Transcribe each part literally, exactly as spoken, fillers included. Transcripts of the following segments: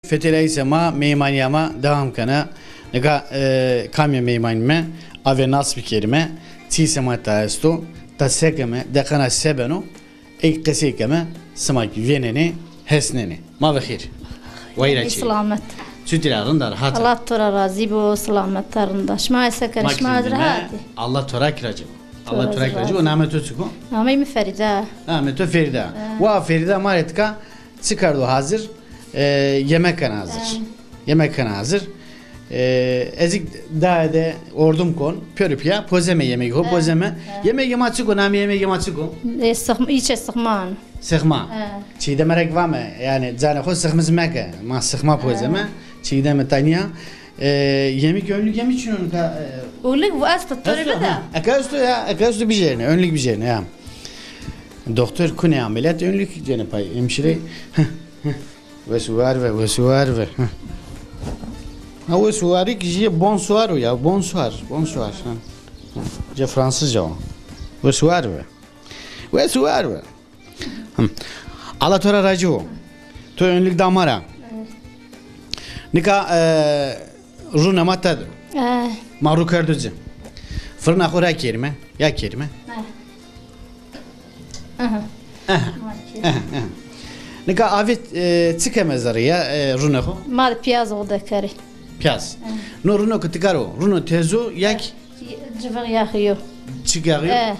Feteleyîse ma meymanîya ma dewam kena. Nika, e, kamê meymanîme, avê nas bikerîme. Çî sema ta esto, ta se keme, deqena se beno, ey qesey keme, sima kî vênenê, hesnenê. Ma ve xêr. Wayîra çi? Selamet. Çutî ra, rind a, rehat a? Allah to ra razî bo, selamet a, rind a. Şima se kenê, şima rehat ê? Allah to ra kî razî bo. Allah to ra kî razî bo. Namê to çik o? Nameyê mi Ferîde. Namê to Ferîde. Wa Ferîde ma rê tika çi kerdo hazir? E, yemek kena hazir. Yemek kena hazir. E, ez îk daye de ordim kon, pêro pîya pozeme yemegî ho, pozeme. Yemegê ma çik o? Namê yemegê ma çik o? E, sixm-, îçe sixman. Sixma. Çîdeme ra kî vame, yanî canê xo sixmiz meke. Ma sixma pozeme. Çîdeme ta nîya. E, yemî kî önlük yemî çin o nika, e, önlük bu esto, to rê bide. Eke esto ya, eke esto bijêrîne, önlük bijêrîne ya. Doktor kunê ameliyat önlük cêne pay, hemşire. Wesuar ve, wesuar ve. Ha, wesuarî kî jî bonsoir o ya, bonsoir, bonsoir. Ha. Cê Fransızca o. Wesuar ve. Wesuar ve. Hım. Allah to ra racî bo. To önlük da ma ra. Nika, e, rûne ma tede. Ma rû kerdo ci. Firna xo ra kerîme. Ya kerîme. Aha. Aha. Aha, aha. Nika avê, e, çi keme zerrî ya, e, rûne xo? Ma de piyaz o de kerê. Piyaz. No rûno ke ti karo, rûno tez o ya kî? Civix yaxîyo. Çik yaxîyo? E,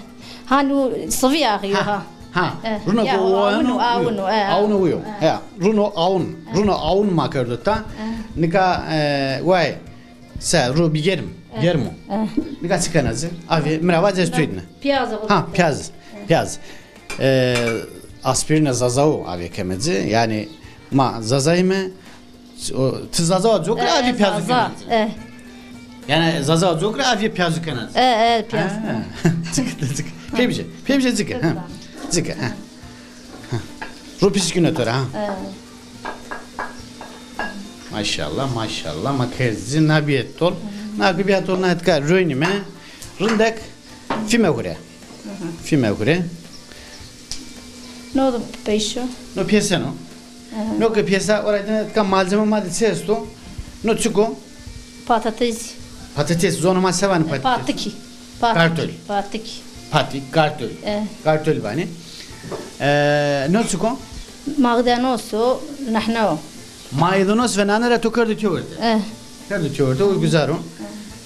han o sivî yaxîyo ha. Ha. Rûno ke awin o, awin o, e. Awin o yo. He, rûno awin. Rûno awin ma kerdo ta. Nika, e, way, se rû bî germ. Germ o. Nika çi kena ci? Avê mi ra vac ez to dîne. Piyaz. Ha, piyaz. Piyaz. E, aspirîna Zaza o avê keme ci. Yanî ma Zazayîme. O, ti Zaza wa cokre, avê piyazû kena. E. Yanî Zaza wa cokre, avê piyazû kena. E, e, piyaz. Ha. Cike, cike. Pêmce, pêmce cike. Ha. Cike, ha. Ha. Rû pîs kîno to ra, ha. E. Maşallah, maşallah. Ma kerdî ci, na bîye tol. Na kî bîya tol, na tika roynîme. Rindek fîme hure. Fîme hure. No do peyşo. No piyeseno. No ke piyesa, ora dime tika malzeme ma de çi esto? No çik o? Patates. Patates, zonê ma se vanê patates? Patikî. Kartol. Patikî. Patik, kartol. E. Kartol vanê. E, no çik o? Maydanoz o, nane o. Maydanoz ve nane ra to kerdo tîyo werte. E. Kerdo tîyo werte, o güzel o.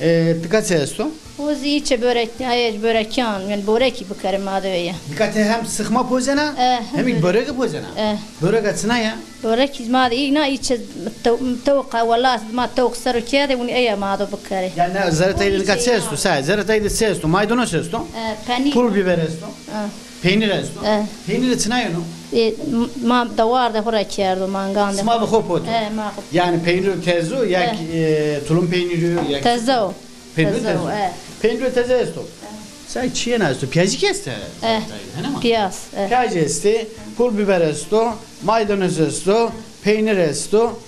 E, tika çi esto? O zî îçe börek, ay, börekan, yanî borekî bikerê ma de ya. Nika ti hem sixma pozena, hem î böreke pozena. E. Böreka çina ya? Borekî ma de îna îçe tew-, tewqa, wela ma tewq ser o kerdê, win eya ma de bikerê. Yanî zerrê tayê de nika çi esto? Sa, zerrê tayê de çi esto? Maydanoz esto. E, penîr. Pul biber esto. E. Peynir esto. E. Peynir çina yeno? E, m-, ma dewar de xo ra kerdo, mangan de. Sima bi xo poto? E, ma xo. Yanî peynir teze o, ya kî, e, tulum peynirî yo, ya kî... Teze o. Peynir teze o, e. Peynir teze esto. E. Say çîyê na esto? Piyazî kî estê? E. Hene ma? Piyaz, e. Piyaz estê, pul biber esto, maydanoz esto, peynir esto.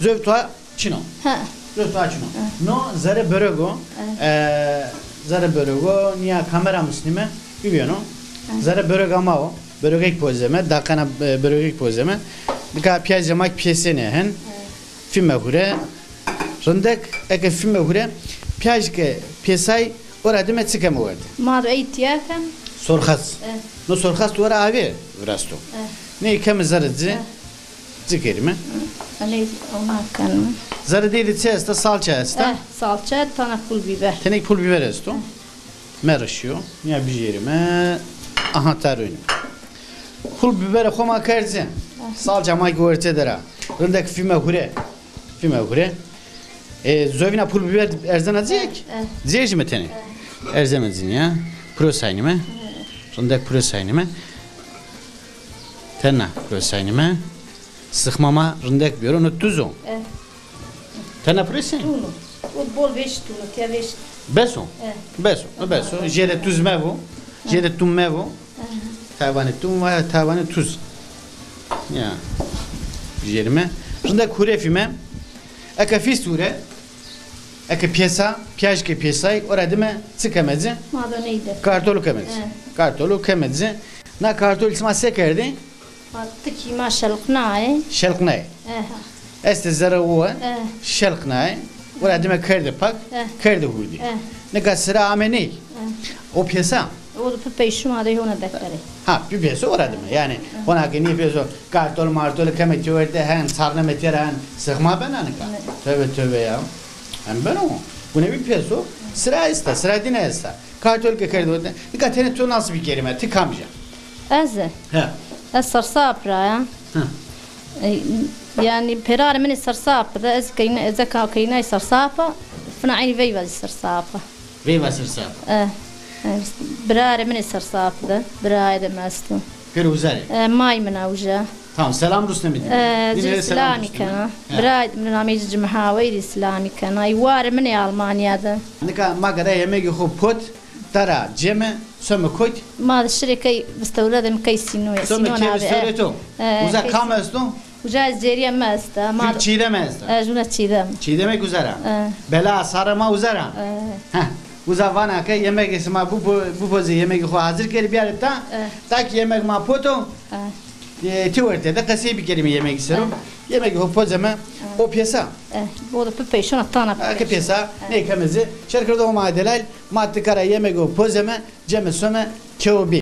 Zöv toa çin o. Ha. Zöv toa çin o. Ha. No zerrê börek o. Ha. E, zerrê börek o. Nîya kamera mi sinîme, bibîyeno. Ha. Zerrê böreka ma o. Börekek pozeme, daqena, e, börekek pozeme. Nika piyazê ma kî pêsenê hen. Ha. Fîme hure. Rindek, eke fîme hure, piyaz ke pêsay, ora dime çi keme werte? Ma do ey tîya ken. Sorxas. E. No sorxas tu ora avê virasto. E. Ney keme zerrê ci. E. Ci kerîme. Elê ona kenme. Zerrê dey de çi esta? Salça esta? Eh, salça, tane pul biber. Tenê kî pul biber esto. Eh. Merişîyo. Nîya bijêrîme. Aha, ta roynîme. Pul biberê xo ma kerd ci. Eh. Salça ma kî werte der a. Rindek fîme hure. Fîme hure. E, zovîna pul biber erzena ci ya kî? Eh, eh. Cêr jîme tenê. Eh. Erzeme ci nîya. Piro saynîme. Eh. Rindek piro saynîme. Tena piro saynîme. Sixma ma rindek bêro, no tuz o. E. Tena piro sen? Tun o. O bol vêş tun o, tiya vêş. Bes o? E. Bes o, bes o. Jêde tuz mevo, jêde tun mevo. E. Tavanê tun va, tavanê tuz. Ya. Jêrime. Rindek hure fîme. Eke fîst hure. Eke pêsa, piyaj ke pêsay, ora dime çi keme ci? Ma do neyde. Kartolu keme ci. E. Kartolu keme ci. Na kartol sima se kerdê? Ma tikî ma şelqnayê. Şelqnayê. Eha. Estê zerre uwe, eh, şelqnayê, wera dime kerdê pak, eh, kerdê hurdî. Eh. Nika sira ame ney. Eh. O pêsa? O da pi peyşûn a de hona beter ê. Ha, pi pêso wera dime. Yanî, eh, hona ke nê pêso, kartol martol keme tî werte hen, sarne metîye ra hen, sixma bena nika. Ne. Tövbe tövbe ya. Hem beno. Gune bî pêso, sira esta, sira dîne esta. Kartol ke kerdê werte. Nika tenê to nas bikerîme, ti kamcî ya? Ez? He. Ez Sersap ra ya. He. E, yanî pêrarê min ê Sersap de, ez keyna, ez ka keynay Sersap a, fina eynî veyva zî Sersap a. Veyva Sersap. E, e, birarê min ê Sersap de, birayê de mi esto. Pêro uza rê? E, may min a uca. Tamam, selam rusneme dîne. E, dîne rê selam rusneme. Selamî kena. He. Birayê min ameyî ci Cimhawey rê selamî kena. Ey warê min ê Almanya de. Nika ma gere yemegê xo pot, tera ceme, some kot? Ma de şirê key vistewre de mi key sînoye. Some key vistewre to? E, uza kam esto? Uca ez cêrîye mi esta. Ma de Çîdem esta. E, jûna Çîdem. Çîdemê uza ra. E. Bela sare ma uza ra. E. Heh. Uza vana ke yemegê sima bipo-, bipozê, yemegê xo hazir kerê biyarê ta. E. Ta ki yemeg ma poto. E. E, ti werte de qesey bikerîme yemegî ser o. E. Yemegê xo pozeme, e, o pêsa. E, o da pi peyşûn a tana pi peyşûn. Eke pêsa, e, ney keme zî, şer kerdo Homa delal, ma ti kara yemegê xo pozeme, ceme some, kewe bê.